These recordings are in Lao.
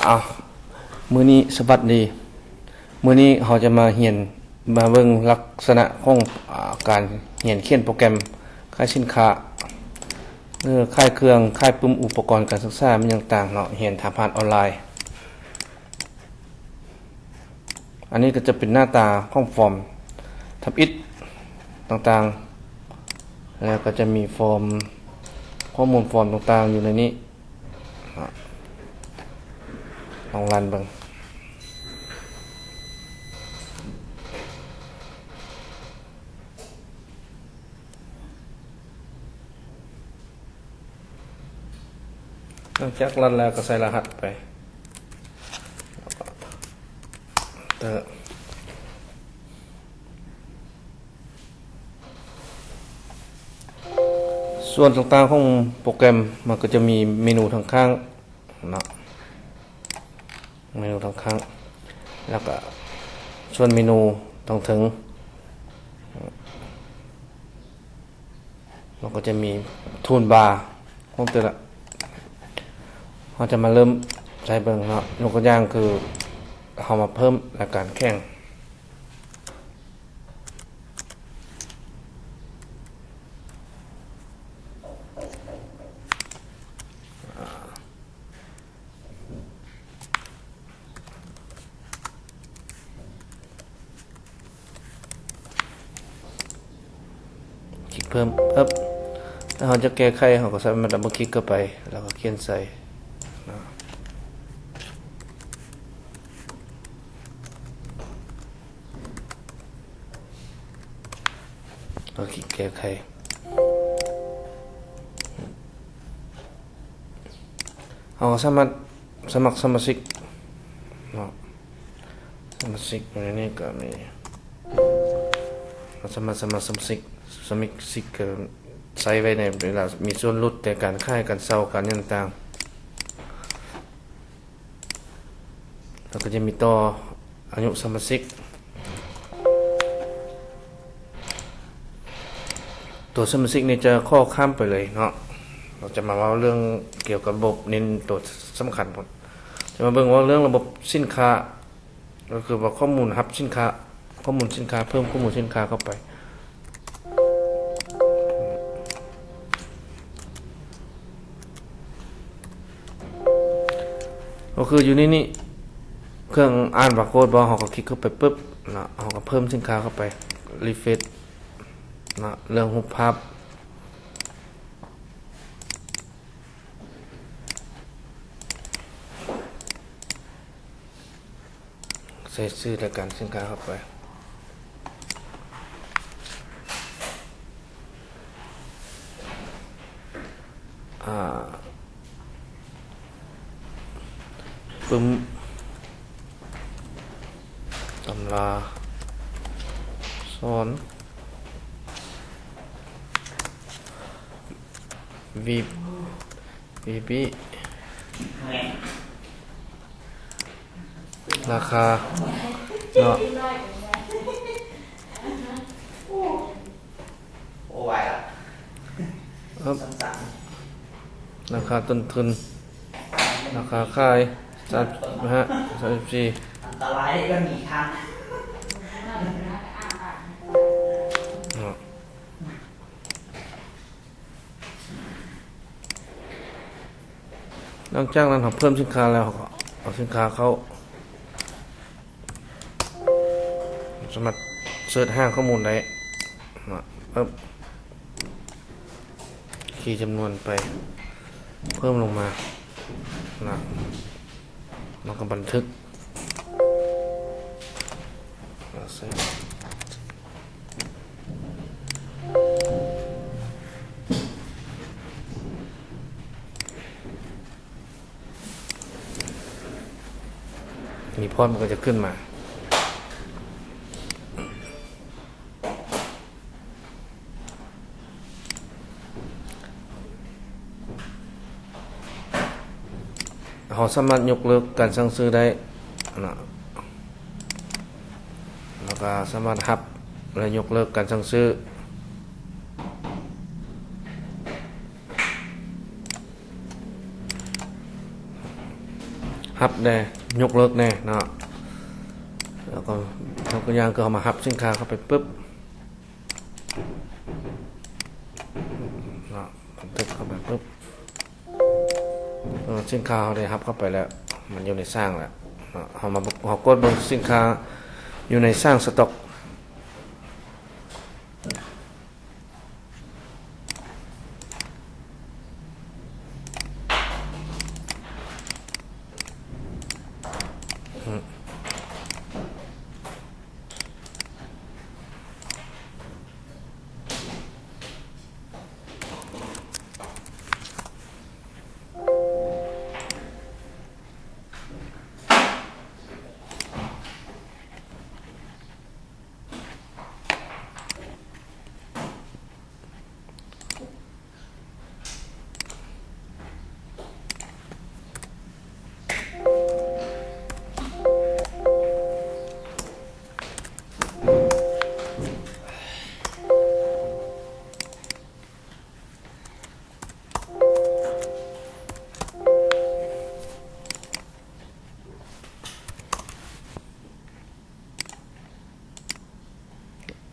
ອາ ມື້ນີ້ສະຫວັດດີ. ມື້ນີ້ເຮົາຈະມາຮຽນ ມາເບິ່ງລັກສະນະຂອງ ອາ ການຮຽນຂຽນໂປຣແກຣມຂາຍສິນຄ້າ ເອີ ຂາຍເຄື່ອງ ຂາຍປຶ້ມອຸປະກອນການສຶກສາ ແມ່ນຫຍັງຕ່າງເນາະ ຮຽນທາງຜ່ານອອນລາຍ. ອັນນີ້ກໍຈະເປັນໜ້າຕາຂອງຟອມທຳອິດຕ່າງໆ ແລ້ວກໍຈະມີຟອມ ຂໍ້ມູນຟອມຕ່າງໆຢູ່ໃນນີ້. ລອງລັນເບິ່ງ. ຫຼັງຈາກລັນແລ້ວກໍໃສ່ລະຫັດໄປ ແລ້ວກໍ Enter. ສ່ວນຕ່າງໆຂອງໂປຣແກຣມ ມັນກໍຈະມີເມນູທາງຂ້າງເນາະ ເມນູທາງຂ້າງ ແລ້ວກໍສ່ວນເມນູທາງເທິງ ມັນກໍຈະມີທູນບາຂອງແຕ່ລະ ເຮົາຈະມາເລີ່ມໃຊ້ເບິ່ງເນາະ. ຍົກຕົວຢ່າງຄືເຮົາມາເພີ່ມລາຍການແຂ່ງ ຄລິກເພີ່ມ ເອີບ ຖ້າເຮົາຈະແກ້ໄຂ ເຮົາກໍສາມາດດັບເບິນຄລິກເຂົ້າໄປ ແລ້ວກໍຂຽນໃສ່ເນາະ. ເຮົາຄລິກແກ້ໄຂ ເຮົາກໍສາມາດສະໝັກສະມາຊິກເນາະ ສະມາຊິກຢູ່ໃນນີ້ກໍມີ ເຮົາສາມາດສະໝັກສະມາຊິກ ສະມາຊິກກໍໃຊ້ໄວ້ໃນເວລາມີສ່ວນຫຼຸດໃນການຂາຍ ການເຊົ່າ ການຫຍັງຕ່າງໆ. ແລ້ວກໍຈະມີຕໍ່ອາຍຸສະມາຊິກ ຕົວສະມາຊິກນີ້ຈະຂໍຂ້າມໄປເລີຍເນາະ ເຮົາຈະມາເວົ້າເລື່ອງກ່ຽວກັບລະບົບ ເນັ້ນຕົວສຳຄັນພຸ້ນ ຈະມາເບິ່ງເວົ້າເລື່ອງລະບົບສິນຄ້າ ກໍຄືວ່າຂໍ້ມູນຮັບສິນຄ້າ ຂໍ້ມູນສິນຄ້າ ເພີ່ມຂໍ້ມູນສິນຄ້າເຂົ້າໄປ ກໍຄືຢູ່ໃນນີ້ ເຄື່ອງອ່ານບາໂກດບໍ່ ເຮົາກໍຄລິກເຂົ້າໄປປຶບເນາະ ເຮົາກໍເພີ່ມສິນຄ້າເຂົ້າໄປ ຣີເຟຣຊເນາະ ເລື່ອງຮູບພາບ ໃສ່ຊື່ລາຍການສິນຄ້າເຂົ້າໄປ ອາ ປຶ້ມ ຕຳລາສອນ ວີບ ບີບີ ລາຄາເນາະ ບໍ່ໄຫວລະ ເອີບ ລາຄາຕົ້ນທຶນ ລາຄາຂາຍ ສາມສິບຫ້າ ສາມສິບສີ່ ອັນຕະລາຍກໍໜີທັນ ເນາະ. ຫຼັງຈາກນັ້ນເຮົາເພີ່ມສິນຄ້າແລ້ວ ເຮົາກໍເອົາສິນຄ້າເຂົ້າ ສາມາດເສີດຫາຂໍ້ມູນໄດ້ນະ ເອີບ ຄີຈຳນວນໄປ ເພີ່ມລົງມານະ ແລ້ວກໍບັນທຶກ ຣີພອດມັນກໍຈະຂຶ້ນມາ. ເຮົາສາມາດຍົກເລີກການສັ່ງຊື້ໄດ້ນະ ແລ້ວກໍສາມາດຮັບ ແລະ ຍົກເລີກການສັ່ງຊື້. ຮັບແດ່ ຍົກເລີກແດ່ເນາະ. ແລ້ວກໍຍົກຕົວຢ່າງຄືເຮົາມາຮັບສິນຄ້າເຂົ້າໄປປຶບເນາະ, ບັນທຶກເຂົ້າໄປປຶບ ເອີ ສິນຄ້າເຮົາໄດ້ຮັບເຂົ້າໄປແລ້ວ ມັນຢູ່ໃນຊ່າງແລ້ວເນາະ. ເຮົາມາ ເຮົາກົດເບິ່ງສິນຄ້າຢູ່ໃນຊ່າງສະຕັອກ.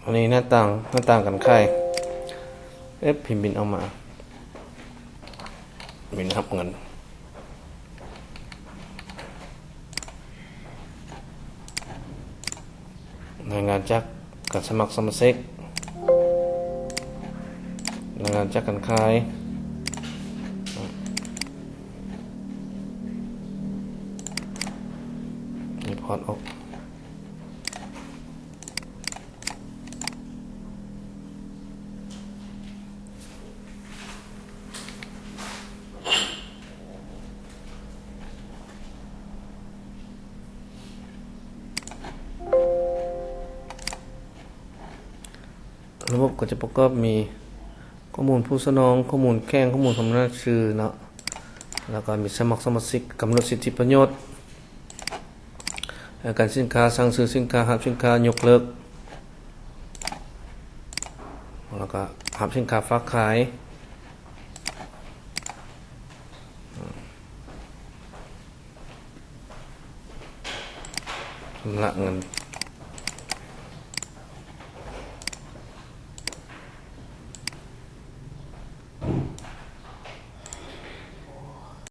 ອັນນີ້ໜ້າຕ່າງ, ໜ້າຕ່າງການຂາຍ. ເອ໊ະ ພິມບິນອອກມາ, ບິນຮັບເງິນ. ລາຍງານຈາກການສະໝັກສະມາຊິກ, ລາຍງານຈາກການຂາຍ, ຣີພອດອອກ. ລະບົບກໍຈະປະກອບມີຂໍ້ມູນຜູ້ສະໜອງ, ຂໍ້ມູນແຂງ, ຂໍ້ມູນສຳມະນາຊື່ເນາະ, ແລ້ວກໍມີສະໝັກສະມາຊິກ, ກຳນົດສິດທິປະໂຫຍດ, ລາຍການສິນຄ້າ, ສັ່ງຊື້ສິນຄ້າ, ຮັບສິນຄ້າ, ຍົກເລີກ ແລ້ວກໍຮັບສິນຄ້າຝາກຂາຍ, ຊຳລະເງິນ